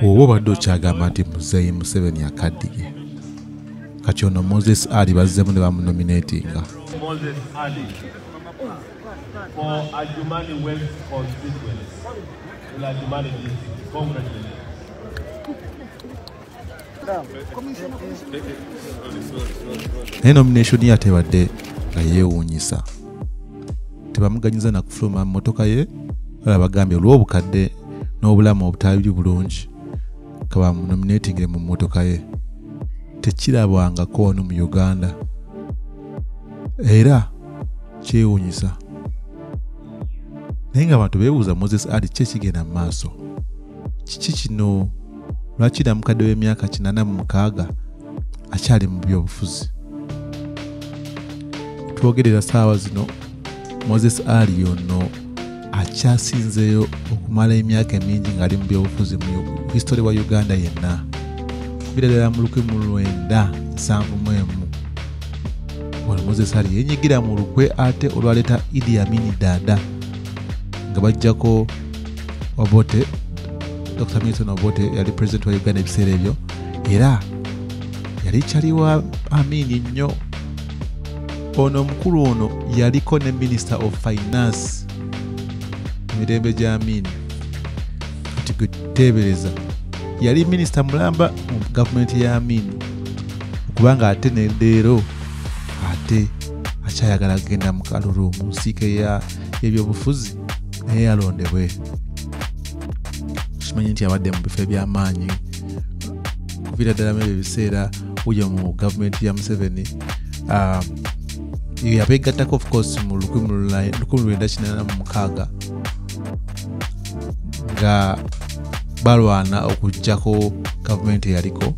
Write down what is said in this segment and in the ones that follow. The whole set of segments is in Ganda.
Oba obadde okyagamba nti Muzeeyi Museveni akaddiye, kati ono Moses Ali bazzeemu ne bamunominatinga. Moses Ali for Adjumani West constituency in Adjumani district. Congratulations. Naye nomination ye ate ebadde nga yeewuunyisa. Tebamuganyiza na kufuluma mmotoka ye, wala bagambye olw'obukadde n'obulamu obutali bulungi ka bamunominatingire mu mmotoka ye. Tekirabwangako wano mu Uganda, era kyewuunyisa. Naye ng'abantu beebuuza Moses Ali ki ekigenda mu maaso, kiki kino, lwaki namukadde w'emyaka 86 akyali mu byobufuzi? Twogerera ssaawa zino Moses Ali ono akyasinzeeyo okumala emyaka emingi ng'ali mu byobufuzi mu history wa Uganda yenna, kuviira ddala mu 1971. Ono Moses Ali yenyigira mu lukwe ate olwaleeta Idi Amin Dada nga bajjako Obote, Dr. Milton Obote yali president wa Uganda ebiseera ebyo, era yali kyali wa Amin nnyo. Ono omukulu ono yaliko ne Minister of Finance mu mirembe gya Amin. Kati gwe teebereza, yali minisita mulamba mu gavumenti ya Amin, okubanga ate ne leero ate akyayagala kugenda mu kalulu mu nsiike y'ebyobufuzi naye yalondebwe. Kimanyi nti abadde mu bifo eby'amaanyi kuviira ddala mu ebyo ebiseera uja mu gavumenti ya Museveni. Yabeegattako of course mu 1986 nga balwana okuggyako gavumenti eyaliko.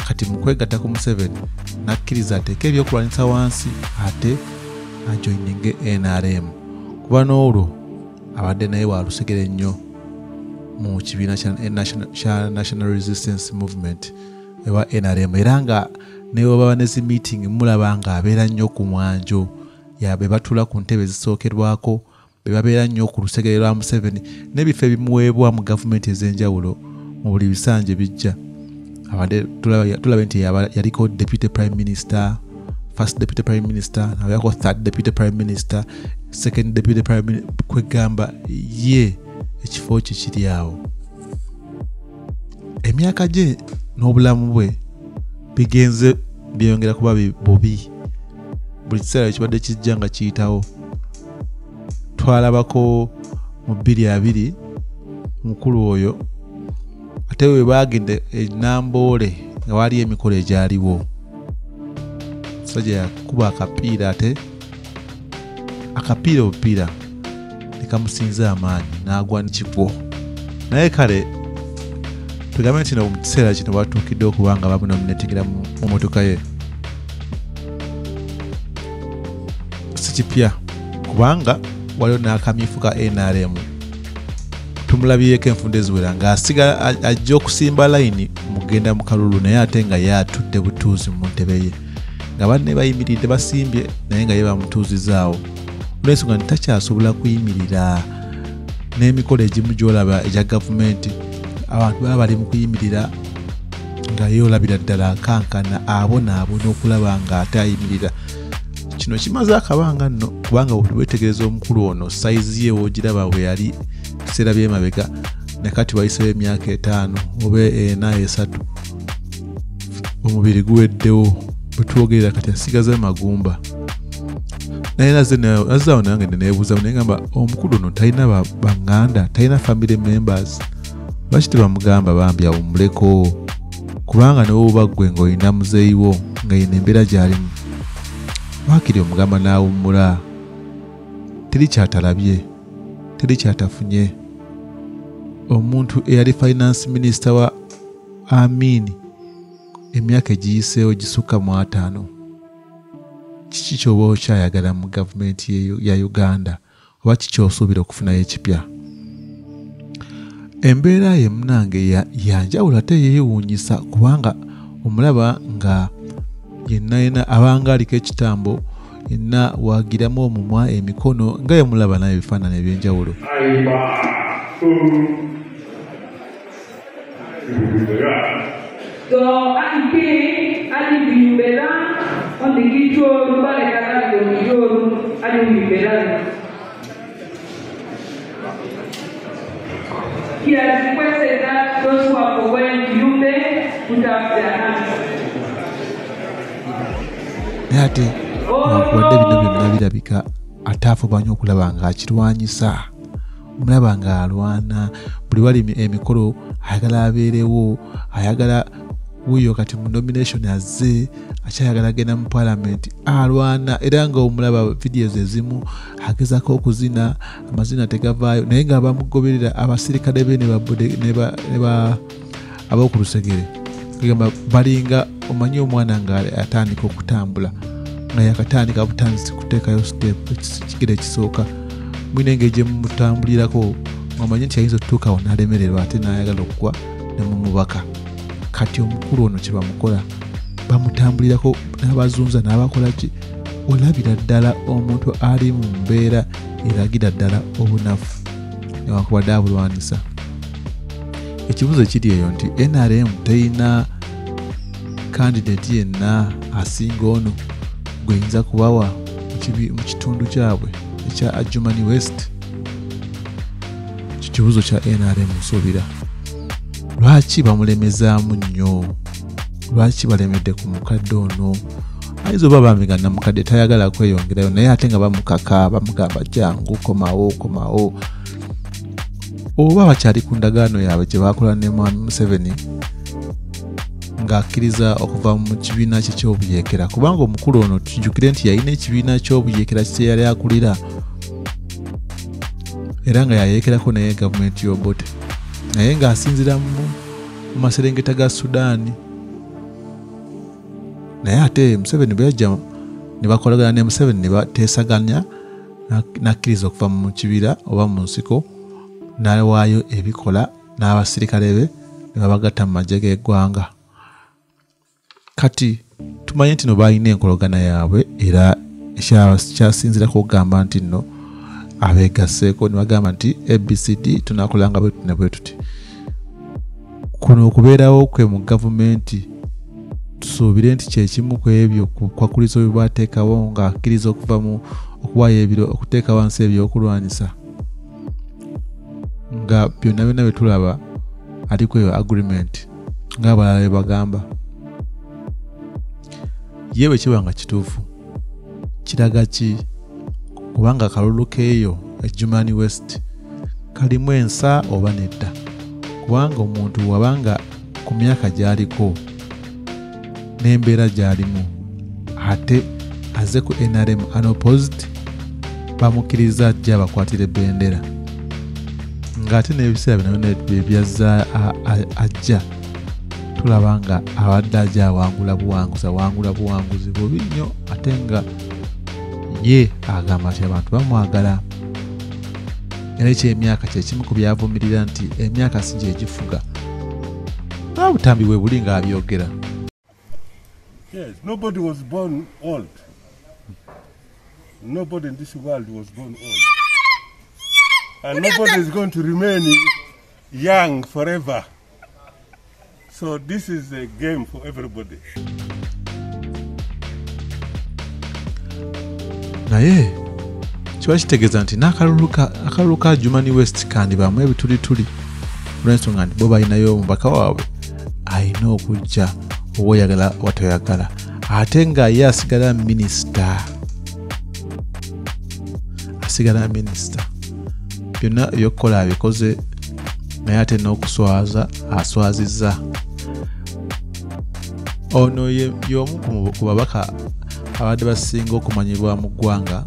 Kati mu kwegattako Museveni n'akkiriza ateeke ebyokulwanyisa wansi ate ajoininge NRM, kuba n'olwo abadde naye wa lusegere nnyo mu kibiina kya National Resistance Movement ewa NRM, era nga ne bwe baba ne zi meeting mulaba nga abeera nnyo ku mwanjo, be batuula ku ntebe ezisookerwako, be babeera nnyo ku lusegere lwa Museveni n'ebifo ebimuweebwa mu gavumenti ez'enjawulo mu buli bisanja bijja. Abadde tulaba nti yaliko deputy prime minister, first deputy prime minister, nabeerako third deputy prime minister, second deputy prime minister, kwegamba ye ekifo kye kiri awo. Emyaka gye n'obulamu bwe bigenze byeyongera kuba bubi buli kiseera ekibadde kijja nga kiyitawo. Twalabako mu 2020 omukulu oyo ate bwe baagenda e Namboole nga waliyo emikolo egyaliwo, omusajja yakuba akapiira, ate akapiira obupiira ne kamusinza amaanyi n'agwa n'ekigwo. Naye kale tugambe nti mu kiseera kino batuukidde okuba nga bamunominatingira mu mmotoka ye. Si kipya kubanga waliwo n'akamyufu ka NRM tumulabyeko enfunda eziwera ng'asigala ajja okusimba layini mugenda mu kalulu, naye ate nga ye atudde butuuzi mu ntebe ye, nga banne bayimiridde basimbye naye nga ye bamutuuzizaawo, olw'ensonga nti takyasobola kuyimirira. N'emikolo egimu gy'olaba egya gavumenti abantu baba bali mu kuyimirira nga ye olabira ddala akankana abonaabona okulaba ng'ate ayimirira. Kino kimaze akabanga nno, kubanga bwe weetegereza omukulu ono sayizi ye w'ogiraba bwe yali biseera by'emabega ne kati wayiseewo emyaka 5 oba 4 3, omubiri guweddewo. Bwe twogerera kati asigaza magumba. Naye nazzaawo nange ne neebuuza naye ngamba omukulu ono talina baŋŋanda, talina family members, lwaki tebamugamba bambi awummuleko? Kubanga ne bw'oba ggwe ng'olina muzeeyi wo nga yino embeera gy'alimu, waakiri omugamba n'awummula. Teri kyatalabye, teri kyatafunye. Omuntu eyali finance minister wa Amin emyaka egiyiseewo gisukka mu 50, kiki ky'oba okyayagala mu gavumenti ya Uganda, oba kiki ky'osuubira okufunayo ekipya? Embeera ye munnange yanjawulo ate yeewuunyisa, kubanga omulaba nga yenna yenna abanga aliko ekitambo, yenna waagiramu omumwa, emikono, nga ye mulaba naye ebifaananyi eby'enjawulo. He has requested that those who are going to Yumbe put up their hands. Ate newankubadde bino byonna birabika ataafuba nnyo okulaba ng'akirwanyisa, omulaba ng'alwana buli wali emikolo ayagala abeerewo, ayagala wuuyo kati mu nomination azze akyayagala agenda mu parliament alwana, era nga omulaba videos ezimu agezaako okuzina amazina tegavaayo, naye nga bamugoberera abasirikale be ne ba ab'oku lusegere kugamba balinga omanyi omwana nga atandika okutambula nga yakatandika butandisi kuteekayo step ekigere ekisooka, mwine engeri gye mumutambulirako omanyi nti ayinza okutuukawo n'alemererwa ate n'ayagala okugwa ne mumubaka. Kati omukulu ono kye bamukola bamutambulirako n'abazunza n'abakola ki, olabira ddala omuntu ali mu mbeera eragira ddala obunafu newankubadde abulwanisa. Ekibuuzo kiri eyo nti NRM teyina candidate yenna asinga ono gweyinza kubawa mu kitundu kyabwe ekya Adjumani West. Kibuuzo kya NRM nsuubira lwaki bamulemezaamu nnyo, lwaki balemedde ku mukadde ono? Ayinza oba bambi nga namukadde tayagala kweyongerayo, naye ate nga bamukaka bamugamba jangu komawo komawo, oba bakyali ku ndagaano yaabwe gye baakola ne Mwami Museveni ng'akkiriza okuva mu kibiina kye ky'obuyeekera, kubanga omukulu ono tujjukire nti yalina ekibiina ky'obuyeekera kye yali akulira era nga yayeekerako naye gavumenti y'Obote, naye ng'asinziira mu maserengeta ga Sudaani. Naye ate Museveni bwe yajja ne bakolagana ne Museveni ne bateesaganya n'akkiriza okuva mu kibira oba mu nsiko n'awaayo ebikola n'abasirikale be ne babagatta mu magye g'eggwanga. Kati tumanye nti no balina enkolagana yaabwe era kyasinziirako okugamba nti nno abeegasseeko ne bagamba nti ABCD tunaakolanga bwe tuti ne bwe tuti. Kuno okubeerawo kwe mu gavumenti tusuubire nti kye kimu ku ebyo kukwakulizo bye bateekawo ng'akkiriza okuva mu okuwaayo ebiro okuteeka wansi ebyokulwanyisa, nga byonna byonna bye tulaba aliko eyo agreement ng'abalala bye bagamba. Ye bwe kiba nga kituufu kiraga ki? Kubanga akalulu k'eyo Adjumani West kalimu ensa oba nedda, kubanga omuntu wabanga ku myaka gy'aliko n'embeera gy'alimu ate aze ku NRM unopposed bamukkiriza ajja abakwatira ebendera, ng'ate n'ebiseera bino byonna byazza ajja tulaba nga abadde ajja awangula buwanguzi awangula buwanguzi bubi nnyo, ate nga ye agamba nti abantu bamwagala. Era eky'emyaka kye kimu ku byavumirira nti emyaka si gye gifuga, n'obutambi bwe buli ng'abyogera. Yes, nobody was born old. Nobody in this world was born old. And nobody is going to remain young forever. So this is a game for everybody. Naye kiba kitegeeza nti n'akalulu ka Adjumani West kandibaamu ebitulituli olw'ensonga nti bo balinayo omubaka waabwe alina okujja oba oyagala oba toyagala, ate nga ye asigala minisita, asigala minisita byonna ebyokukola abikoze, naye ate n'okuswaza aswazizza. Ono y'omu ku babaka abadde basinga okumanyibwa mu ggwanga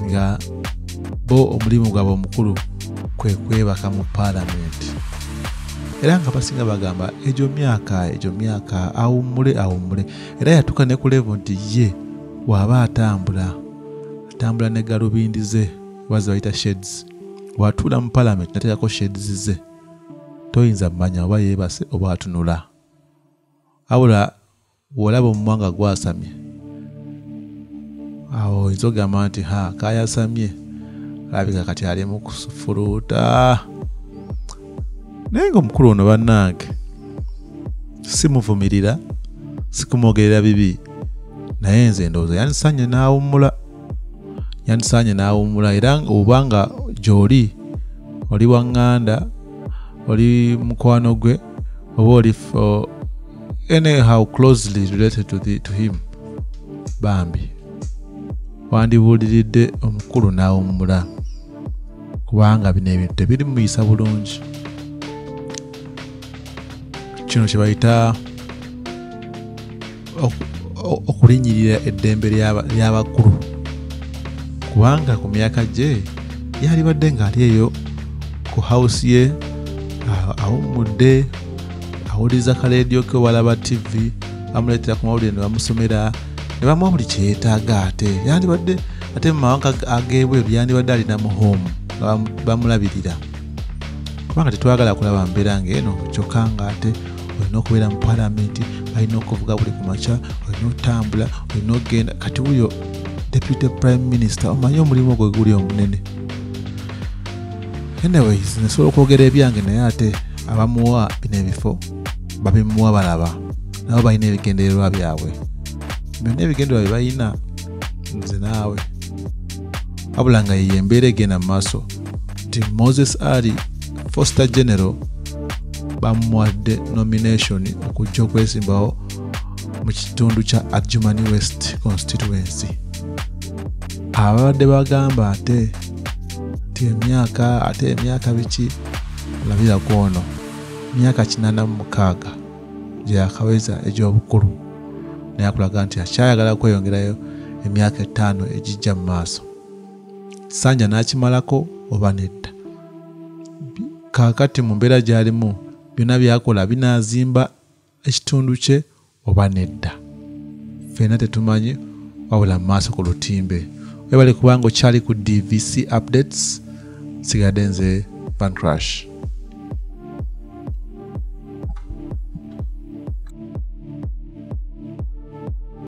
nga bo omulimu gwabwe omukulu kwe kwebaka mu paalamenti, era nga basinga bagamba egyo myaka awummule awummule, era yatuuka ne ku level nti ye bw'aba atambula atambula ne galubindi ze oba ze bayita shades, bw'atuula mu paalamenti n'ateekako shades ze toyinza mmanya oba yeebase oba atunula. Wabula bw'olaba omumwa nga gwasamye awo oyinza okugamba nti ha kaayasamye, alabika kati ali mu kusufuluuta. Naye ng'omukulu ono bannange simuvumirira, sikumwogerera bibi, naye nze ndowooza yandisaanye n'awummula, yandisaanye n'awummula. Era obanga gy'oli oli waŋŋanda, oli mukwano gwe, oba oli anyhow closely related to him, bambi wandibuuliridde omukulu n'awummula, kubanga bino ebintu tebiri muyisa bulungi. Kino kye bayita okulinnyirira eddembe ly'abakulu, kubanga ku myaka gye yalibadde ng'ali eyo ku house ye awummudde, awuliriza kaleediyo ke, walaba TV, bamuleetera ku mawulire ne bamusomera ne bamuwa buli kye yeetaaga. Ate yandibadde ate mu mawanga ag'ebweru yandibadde alina mu home nga bamulabirira, kubanga tetwagala kulaba mbeera ng'eno kyokka nga ate olina okubeera mu palamenti, balina okuvuga buli ku makya, olina otambula, olina okugenda. Kati wuyo deputy prime minister, omanyi omulimu gwe guli omunene. Anyways, nsobola okwogera ebyange, naye ate abamuwa bino ebifo babimuwa balaba nabo balina ebigendererwa byabwe, byonna ebigendererwa bye balina nze naawe. Wabula nga ye embeera egenda mu maaso nti Moses Ali Foster General bamuwadde nomination okujja okwesimbawo mu kitundu kya Adjumani West constituency. Ababadde bagamba ate nti emyaka ate emyaka biki, olabira ku ono myaka 86 gye yakaweza egy'obukulu, naye akulaga nti akyayagala kweyongerayo emyaka 5 egijja mu maaso. Sanja n'akimalako oba nedda? Kaakati mu mbeera gy'alimu byonna byakola binaazimba ekitundu kye oba nedda? Ffenna tetumanyi, wabula mu maaso ku lutimbe. Webale kubanga okyali ku DVC Updates. Sigadde nze Van Crash.